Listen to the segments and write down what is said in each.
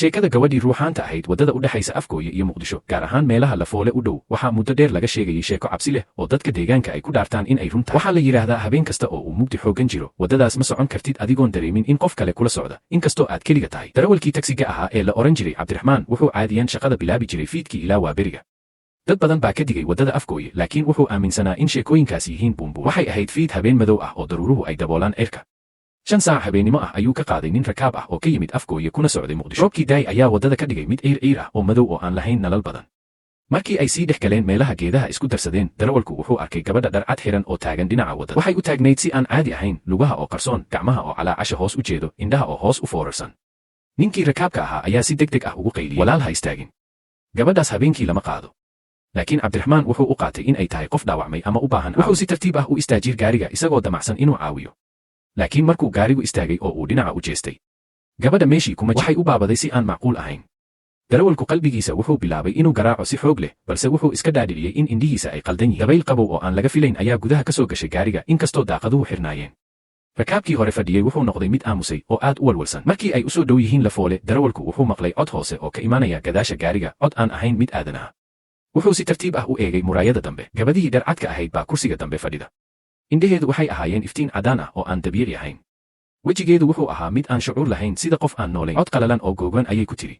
Sheekada gabadhii ruuxaanta ahayd. Waddada u dhexaysa Afgooye iyo Muqdisho, gaar ahaan meelaha Lafoole u dhow, waxaa muddo dheer laga sheegayay sheeko cabsi leh oo dadka deegaanka ay ku dhaartaan in ay run tahay. Waxaa la yidhaahdaa habeen kasta oo uu mugdi xooggan jiro, waddadaas ma socon kartid adigoon dareemin in qof kale kula socda, inkastoo aad keliga tahay. Darawalkii tagsiga ahaa ee la oran jiray Cabdiraxmaan wuxuu caadiyan shaqada bilaabi jiray fiidkii ilaa waaberiga. Dad badan baa ka digay waddada Afgooye, laakiin wuxuu aaminsanaa in sheekooyinkaas yihiin buunbuun. Waxay ahayd fiid habeen madow ah oo daruuruhu ay daboolaan cirka. 5 saac habeennimo ah ayuu ka qaaday nin rakaab ah oo ka yimid Afgooye kuna socday Muqdisho. Roobkii daay ayaa waddada ka dhigay mid ciir ciir ah oo madow oo aan lahayn nalal badan. Markii ay sii dhex galeen meelaha geedaha isku darsadeen, darawalku wuxuu arkay gabadha dhar cad xiran oo taagan dhinaca waddada. Waxay u taagnayd si aan caadi ahayn, lugaha oo qarsoon, gacmaha oo calaacasha hoos u jeedo, indhaha oo hoos u foorarsan. Ninkii rakaabka ahaa ayaa si deg deg ah ugu qayliyey, "Walaal, ha istaagin, gabadhaas habeenkii lama qaado." Laakiin Cabdiraxmaan wuxuu u qaatay in ay tahay qof dhaawacmay ama u baahan. Wuxuu si tartiib ah u istaajir gaariga isagoo damacsan inuu caawiyo. Laakiin markuu gaarigu istaagay oo uu dhinaca u jeestay, gabadha meeshii kuma. Waxay u baabaday si aan macquul ahayn. Darawalku qalbigiisa wuxuu bilaabay inuu garaaco si xoog leh, balse wuxuu iska dhaadhiciyey in indhihiisa ay qaldan yihiin. Dabayl qabow oo aan laga filayn ayaa gudaha ka soo gashay gaariga, inkastoo daaqaduhu xirnaayeen. Rakaabkii hore fadhiyey wuxuu noqday mid aamusay oo aad u walwalsan. Markii ay u soo dhow yihiin Lafoole, darawalku wuxuu maqlay cod hoose oo ka imanaya gadaasha gaariga, cod aan ahayn mid aadanaha. Wuxuu si tartiib ah u eegay muraayada dambe. Gabadhii dhar cadka ahayd baa kursiga dambe fadhida. Indhaheedu waxay ahaayeen iftiin caddaan ah oo aan dabiici ahayn. Wejigeedu wuxuu ahaa mid aan shucuur lahayn, sida qof aan noolayn. Cod qalalan oo googan ayay ku tidhi,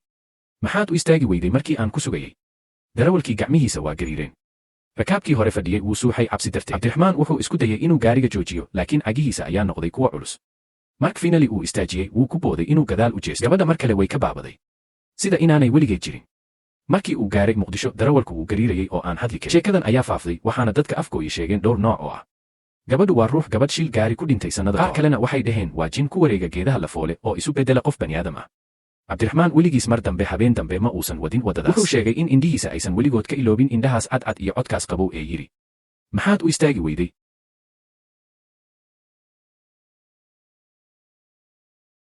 "Maxaad u istaagi weyday markii aan ku sugayay?" Darawalkii gacmihiisa waa gariireen. Rakaabkii hore fadhiyey wuu suuxay cabsi darteed. Cabdiraxmaan wuxuu isku dayay inuu gaariga joojiyo, laakiin cagihiisa ayaa noqday kuwa culus. Mark finally uu istaajiyey, wuu ku booday inuu gadaal u jeesto. Gabadha mar kale way ka baabaday, sida inaanay weligeed jirin. Markii uu gaaray Muqdisho, darawalku wuu gariirayey oo aan hadli karin. Sheekadan ayaa faafday, waxaana dadka Afgooye sheegeen dhowr nooc oo ah: gabadhu waa ruux gabadh shil gaari ku dhintay sannada. Qaar kalena waxay dhaheen waa jin ku wareega geedaha Lafoole oo isu beddela qof baniaadam ah. Cabdiraxmaan weligiis mar dambe habeen dambe ma uusan wadin waddadaas. Wuxuu sheegay in indhihiisa aysan weligood ka iloobin indhahaas cadcad iyo codkaas qabow ee yidhi, "Maxaad u istaagi weyday?"